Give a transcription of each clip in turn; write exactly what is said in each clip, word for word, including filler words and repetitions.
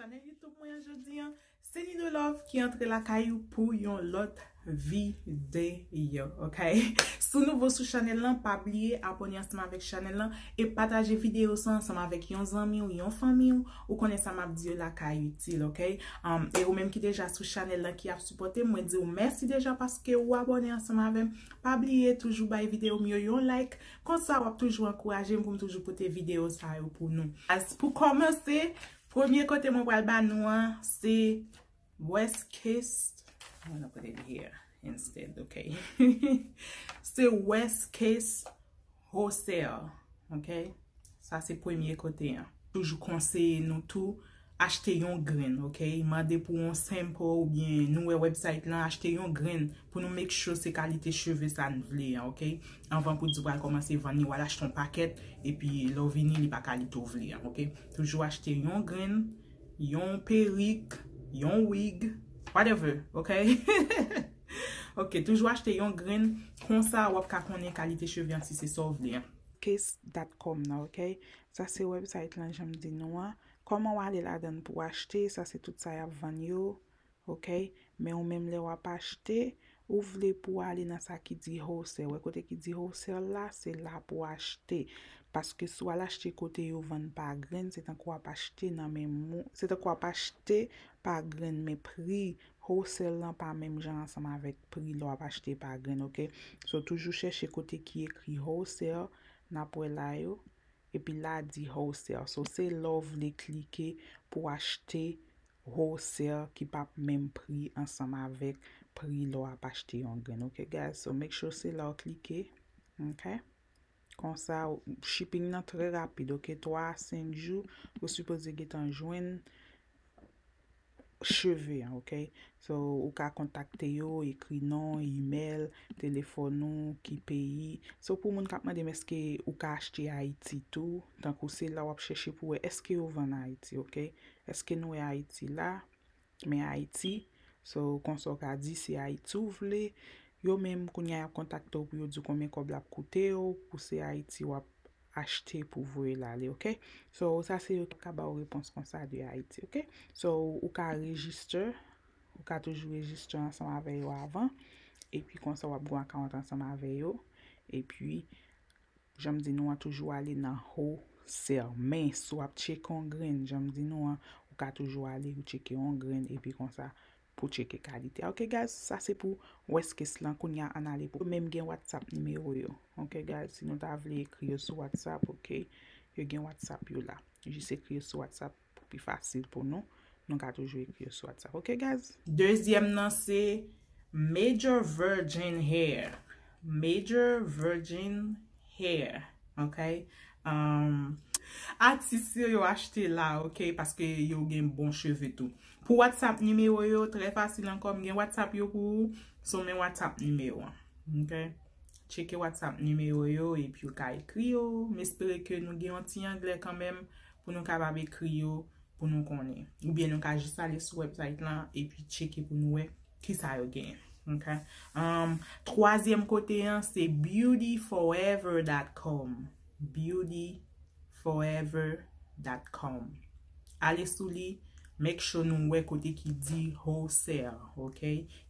Chanèl YouTube mwen an jodi an, se Nido Love ki antre lakay ou pou yon lòt videyo, ok? Si w nouvo sou chanèl lan, pa bliye abòne ansanm avèk chanèl lan e pataje videyo sa ansanm avèk yon zanmi w, yon fanmi w. Ou konnen sa m ap di yo la ka itil, ok? Um, e ou menm ki deja sou chanèl lan ki ap sipòte m, mwen di w mèsi deja paske ou abòne ansanm avè m. Pa bliye toujou bay videyo m yo yon like. Konsa w ap toujou ankouraje m pou m toujou pote videyo sa yo pou nou. As pou kòmanse, premye kote mwen pral ba nou an, se West Case. I'm gonna put it here instead, ok? Se West Case Wholesale, ok? Sa se premye kote an. Toujou konseye nou tou achte yon grenn, ok? Mande pou yon sample oubyen nou wè website lan, achte yon grenn pou nou make sure se kalite cheve sa n vle an, ok? Anvan pou di w pral kòmanse vann li, w al achte yon pakèt, epi lè w vini, li pa kalite w vle an, ok? Toujou achte yon grenn, yon perik, yon wig, whatever, ok? Ok, toujou achte yon grenn, konsa w ap ka konnen kalite cheve an si se sa w vle an. Case dot com nan, ok? Sa se website lan, jan m di nou an. Kòman w ale ladan l pou w achte, sa se tout sa y ap vann yo, ok? Men ou menm lè w ap achte, ou vle pou w ale nan sa ki di wholesale. Wè kote ki di wholesale la, se la pou w achte. Paske si w al achte kote yo vann pa grenn, se tankou w ap achte nan men moun, se tankou w ap achte pa grenn, men pri wholesale lan pa menm jan ansanm avèk pri lè w ap achte pa grenn, ok? So, toujou chèche kote ki ekri wholesale, n ap wè la yo. Epi la di wholesale. So, se la w vle klike pou w achte wholesale ki p ap menm pri ansanm avèk pri lè w ap achte yon grenn, ok, guys? So, make sure se la w klike, ok? Konsa, shipping nan trè rapid, ok? Twa a senk jou, ou sipoze gentan jwenn cheve an, ok? So, ou ka kontakte yo, ekri non, email, telefòn ou, ki peyi. So, pou moun k ap mande m èske ou ka achte Ayiti tou, tankou se la w ap chèche pou wè èske yo vann Ayiti, ok? Èske nou wè Ayiti la? Men Ayiti. So, konsa w ka di se Ayiti w vle. Yo menm, kounye a, y ap kontakte w pou yo di w konbyen kòb l ap koute w, pou se Ayiti w ap achte pou voye l ale, ok? So, sa se yo ki ka ba w repons konsa de Ayiti, ok? So, ou ka register, ou ka toujou register ansanm avè yo avan, epi konsa w ap gen yon account ansanm avè yo, epi, jan m di nou an, toujou ale nan wholesale. Men, si w ap tcheke yon grenn, jan m di nou an, ou ka toujou ale, ou tcheke yon grenn, epi konsa, pou tcheke kalite a. Ok, guys, sa se pou West Case lan. Kounye a, ann ale pou yo menm gen WhatsApp nimewo yo. Ok, guys, si nou ta vle ekri yo sou WhatsApp, ok, yo gen WhatsApp yo la. Jis ekri yo sou WhatsApp pou pi fasil pou nou. Nou ka toujou ekri yo sou WhatsApp. Ok, guys? Dezyèm nan se Major Virgin Hair. Major Virgin Hair. Ok? Um, atis yo, yo achte la, ok? Paske yo gen bon cheve tou. Pou WhatsApp nimewo yo, trè fasil ankò. M gen WhatsApp yo pou ou. So, men WhatsApp nimewo an. Ok? Tcheke WhatsApp nimewo yo, epi ou ka ekri yo. M espere ke nou gen yon ti anglè kanmenm pou nou kapab ekri yo, pou nou konnen. Oubyen nou ka jis ale sou website lan, epi tcheke pou nou wè kisa yo genyen. Ok? Um, twazyèm kote an, se beauty forever dot com. Beauty forever dot com. Ale sou li, make sure nou wè kote ki di wholesale, ok?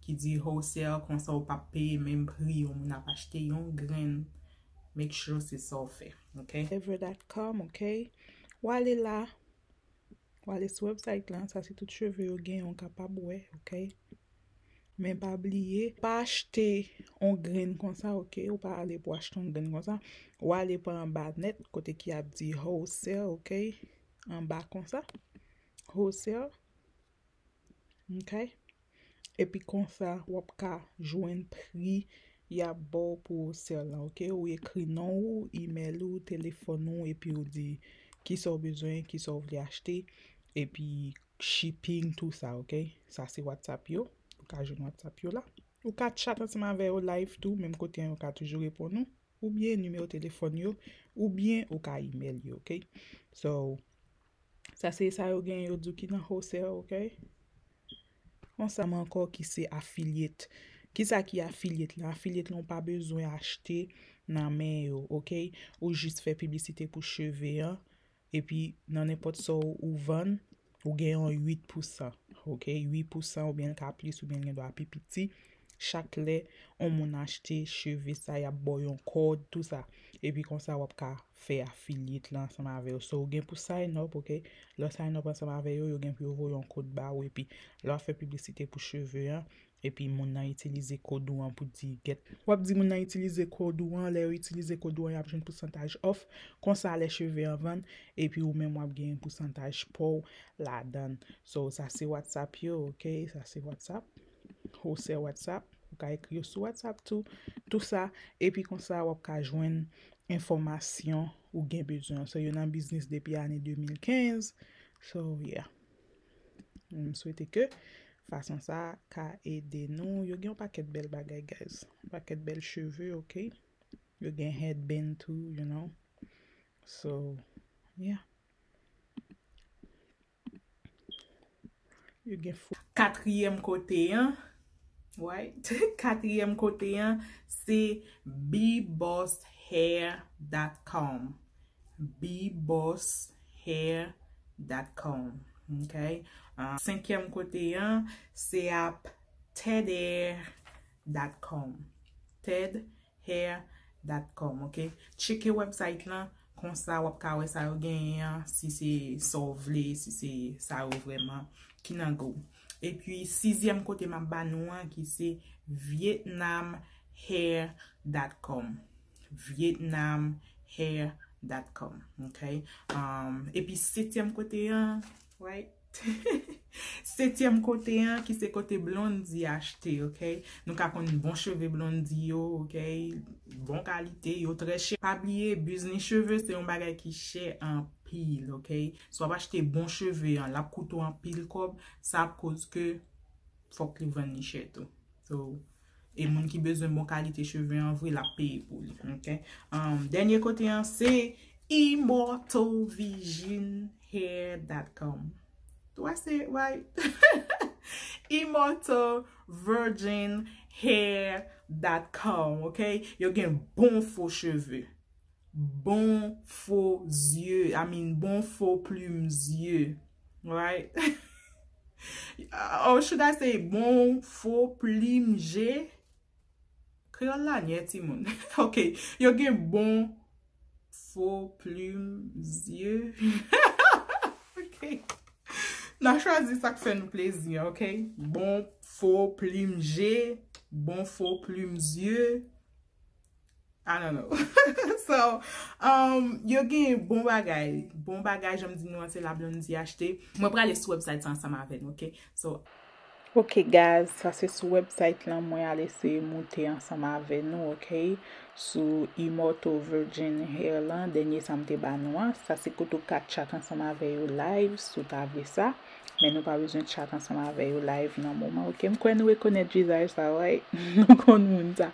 Ki di wholesale, konsa ou p ap peye menm pri yon moun ap achte yon grenn. Make sure se sa w fè, ok? Forever dot com, ok? W ale la, w ale sou website lan, sa se tout cheve yo gen, ou kapab wè, ok? Men pa bliye, pa achte yon grenn konsa, ok? Ou pa ale pou achte yon grenn konsa. Ou ale pa anba nèt, kote ki ap di wholesale, ok? Anba konsa. Wholesale. Ok? Epi konsa, w ap ka jwenn pri y ap ba w pou wholesale lan, ok? Ou ekri non ou, email ou, telefòn ou, epi ou di kisa w bezwen, kisa w vle achte, epi shipping, tou sa, ok? Sa se WhatsApp yo. Ou ka jwenn WhatsApp yo la. Ou ka chat ansanm avè yo live tou, menm kote an, yo ka toujou reponn ou. Oubyen nimewo telefòn yo, oubyen ou ka email yo, ok? So, sa se sa yo gen, yo di w ki nan wholesale, ok? Yon sa ankò ki se affiliate. Kisa ki affiliate lan? Affiliate lan, ou pa bezwen achte nan men yo, ok? Ou jis fè piblisite pou cheve an, epi nan nenpòt sa w, ou vann, ou gen yon uit pousan, ok? Uit pousan oubyen l ka plis oubyen l gen dwa pi piti. Chak lè yon moun achte cheve sa, y ap ba w yon kòd, tou sa. Epi konsa w ap ka fè affiliate la ansanm avè yo. So, ou gen pou sign up, ok? Lè w sign up ansanm avè yo, yo gen pou yo voye yon kòd ba ou. Epi lè w ap fè piblisite pou cheve an, epi moun nan itilize kòd ou an pou di, get. W ap di moun nan itilize kòd ou an, lè yo itilize kòd ou an, y ap jwenn pousantaj off. Konsa, lè cheve an vann, epi ou menm w ap gen pousantaj pa w ladan l. So, sa se WhatsApp yo, ok? Sa se WhatsApp. Ou se WhatsApp. Ou ka ekri yo sou WhatsApp tou. Tou sa. Epi konsa, w ap ka jwenn enfòmasyon ou gen bezwen. So, yo nan biznis depi ane de mil kenz. So, yeah. M swete ke fason sa ka ede nou. Yo gen yon pakèt bèl bagay, guys. Yon pakèt bèl cheve, ok? Yo gen headband tou, you know. So, yeah. Yo gen fo. Katriyèm kote an, right? Katriyèm kote an, se bebosshair dot com. bebosshair dot com. Ok? Ah, senkyèm kote an, se ap tedhair dot com. tedhair dot com, ok? Tcheke website lan, konsa w ap ka wè sa yo genyen an, si se sa w vle, si se sa yo vrèman ki nan gou. Epi, sizyèm kote m ap ba nou an, ki se vietnam hair dot com. vietnam hair dot com, ok? Um, epi, setyèm kote an, right? Setyèm kote an, ki se kote Blondie achte, ok? Nou ka konn bon cheve Blondie yo, ok? Bon kalite, yo trè chè. Pa bliye, biznis cheve se yon bagay ki chè anpil, ok? Si w ap achte bon cheve an, l ap koute w anpil kòb, sa ap koz ke fòk li vann li chè tou. So, e moun ki bezwen bon kalite cheve an vre, l ap peye pou li, ok? Um, dènye kote an, se immortal virgin hair dot com. Wè se, right? Immortal virgin hair dot com, ok? Yo gen bon fo cheve. Bon fo zye, I mean, bon fo plim zye, right? Or should I say, bon fo plim je? Kreyòl la nyè, timoun. Ok, yo gen bon fo plim zye. Ok. N a chwazi sa k fè nou plezi, ok? Bon fo plim je, bon fo plim zye. I don't know. So, um, yo gen bon bagay. Bon bagay, jan m di nou an, se la Blondie achte. Mwen prale sou website sa ansanm avè nou, ok? So, ok, guys, sa se sou website lan mwen al eseye moute ansanm avè nou, ok? Sou Immortal Virgin Hair lan, dènye sa m te ba nou an. Sa se kote w ka chat ansanm avè yo live, si w ta vle sa. Men nou pa bezwen chat ansanm avè yo live nan moman, ok? M kwè nou rekonèt vizaj sa, right? Nou konn moun sa.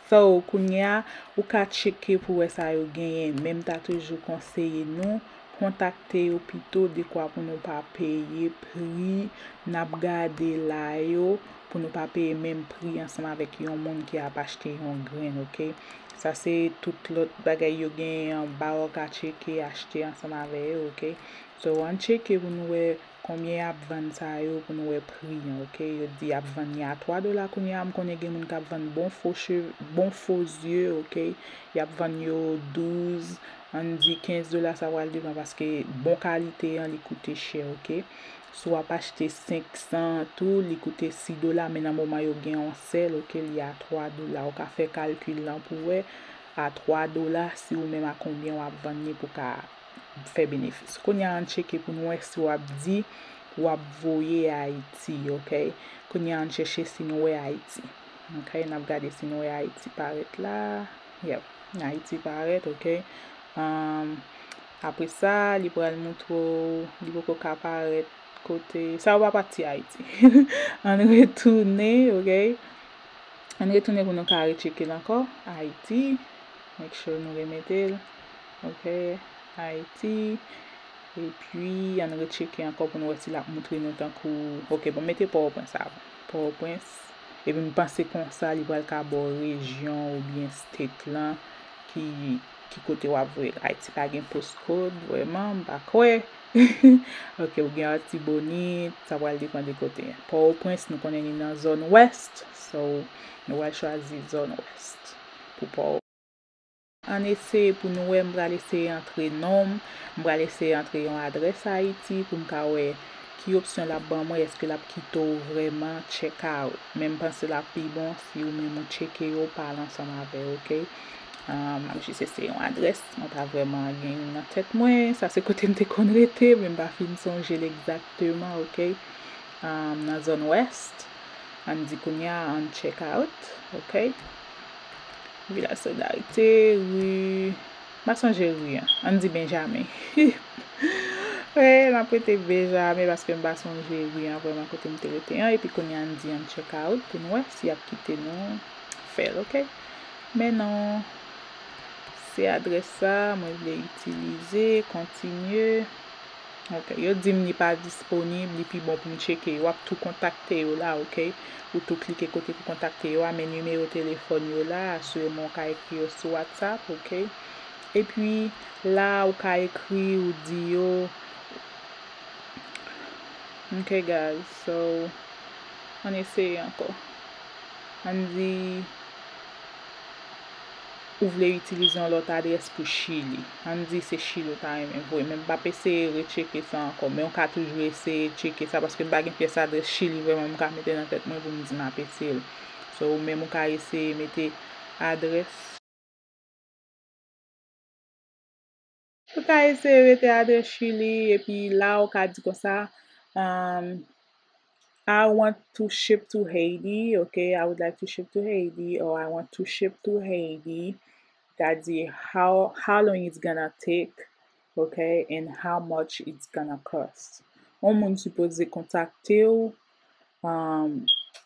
So, kounye a, ou ka tcheke pou wè sa yo genyen, men m ta toujou konseye nou kontakte yo pito, dekwa pou nou pa peye pri n ap gade la yo, pou nou pa peye menm pri ansanm avèk yon moun ki ap achte yon grenn, ok? Sa se tout lòt bagay yo genyen anba, ou ka tcheke, achte ansanm avè yo, ok? So, ann tcheke pou nou wè konbyen y ap vann sa yo pou nou wè pri an, ok? Yo di y ap vann li a twa dola kounye a, m konnen gen moun k ap vann bon fo cheve, bon fo zye, ok? Y ap vann yo douz, ann di kenz dola, sa pral depann paske bon kalite an, li koute chè, ok? Si w ap achte senk san tou, li koute sis dola, men nan moman yo gen yon sèl, ok, li a twa dola. Ou ka fè kalkil lan pou wè, a twa dola, si ou menm a konbyen w ap vann li pou ka fè benefis. Kounye a, ann tcheke pou nou wè si w ap di w ap voye Ayiti, ok? Kounye a, ann chèche si nou wè Ayiti. Ok, n ap gade si nou wè Ayiti parèt la. Yep, Ayiti parèt, ok. Um, apre sa, li pral moutre w, li poko ka parèt kote. Sa yo pa pati Ayiti. Ann retounen, ok. Ann retounen pou nou ka retcheke l ankò. Ayiti. Make sure nou remete l. Ok. Ayiti. Epi, ann retcheke ankò pou nou wè si l ap moutre nou tankou. Ok, bon, mete Pòtoprens avan. Pòtoprens. Epi, m panse konsa, li pral ka ba w rejyon oubyen state lan ki, ki kote w ap voye l. Ayiti pa gen postcode, vrèman, m pa kwè. Ok, ou gen Artibonit, sa pral depann de kote. Pòtoprens, nou konnen li nan zòn wès, so nou pral chwazi zòn wès pou Pòtoprens. Ann eseye pou nou wè, m pral eseye antre non m, m pral eseye antre yon adrès Ayiti pou m ka wè ki opsyon l ap ban mwen, èske l ap kite w vrèman check out. Men m panse l ap pi bon si ou menm ou tcheke yo, pale ansanm avè yo, ok? Um, m ap jis eseye yon adrès, mwen pa vrèman gen youn nan tèt mwen, sa se kote m te konn rete, men m pa fin sonje l egzakteman, ok? Um, nan zòn wès, ann di kounye a, ann check out, ok? Vilaj Solidarite, ri, m pa sonje ri an, ann di Benjamin. Wi, m ap rete Benjamin paske m pa sonje ri an vrèman kote m te rete an, epi kounye a ann di ann check out pou n wè si y ap kite nou fè l, ok? Men non, se adrès sa mwen vle itilize, kontinye. Ok, yo di m li pa disponib, li pi bon pou m tcheke yo. W ap tou kontakte yo la, ok? Ou tou klike kote pou kontakte yo a, men nimewo telefòn yo la, asireman w ka ekri yo sou WhatsApp, ok? Epi, la, ou ka ekri, ou di yo, ok, guys, so, ann eseye ankò. Ann di, ou vle itilize yon lòt adrès pou Chili. Ann di se Chili ou ta renmen voye, men m p ap eseye retcheke sa ankò, men ou ka toujou eseye tcheke sa, paske m pa gen pyès adrès Chili vrèman m ka mete nan tèt mwen pou m di m ap eseye l. So, ou menm ou ka eseye mete adrès. Ou ka eseye mete adrès Chili, epi la ou ka di konsa, um, I want to ship to Haiti, ok? I would like to ship to Haiti, or I want to ship to Haiti. Ou ka di how, how long it's gonna take, ok? And how much it's gonna cost. Yon moun sipoze kontakte w, um,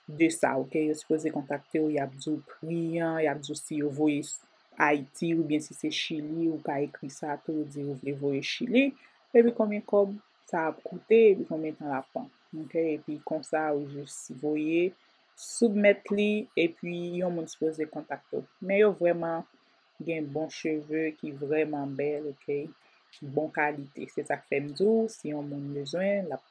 de sa, ok? Yo sipoze kontakte w, y ap di w pri an, y ap di w si yo voye s-, Ayiti oubyen si se Chili, ou ka ekri sa tou, ou di ou vle voye Chili, epi konbyen kòb sa ap koute, epi konbyen tan l ap pran, ok? Epi konsa, ou jis voye, soumèt li, epi yon moun sipoze kontakte w. Men yo vrèman gen bon cheve ki vrèman bèl, ok? Bon kalite. Se sa k fè m di w, si yon moun bezwen, l ap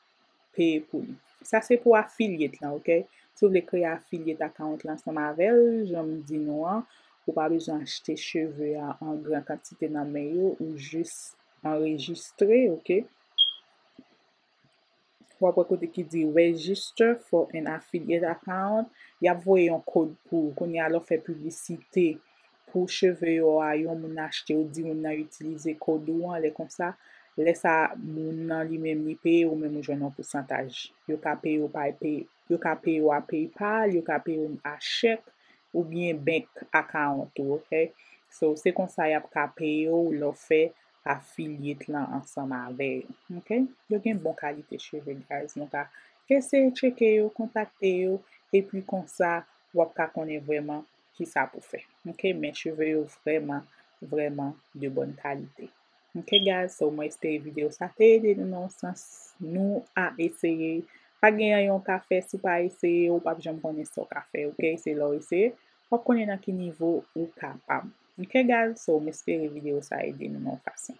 peye pou li. Sa se pou affiliate lan, ok? Si w vle kreye affiliate account lan ansanm avè l, jan m di nou an, ou pa bezwen achte cheve a an gran kantite nan men yo, ou jis anrejistre, ok? W ap wè kote ki di register for an affiliate account. Y ap voye yon kòd pou ou. Kounye a, lè w fè piblisite pou cheve yo a, yon moun achte, ou di moun nan itilize kòd ou an, lè konsa, lè sa a, moun nan li menm li peye, ou menm ou jwenn yon pousantaj. Yo ka peye w pa pay, yo ka peye w a PayPal, yo ka peye w a chèk, oubyen bank account ou, ok? So, se konsa y ap ka peye w lè w fè affiliate lan ansanm avè yo, ok? Yo gen bon kalite cheve, guys. Nou ka eseye tcheke yo, kontakte yo, epi konsa, w ap ka konnen vrèman kisa pou fè, ok? Men cheve yo vrèman, vrèman de bòn kalite. Ok, guys, so mwen espere videyo sa te ede nou nan yon sans. Nou a eseye. Pa gen anyen w ka fè si w pa eseye, ou p ap janm konnen sa w ka fè, ok? Se lè w eseye, w ap konnen nan ki nivo ou kapab. Ok, guys, so mwen espere videyo sa ede nou nan yon fason.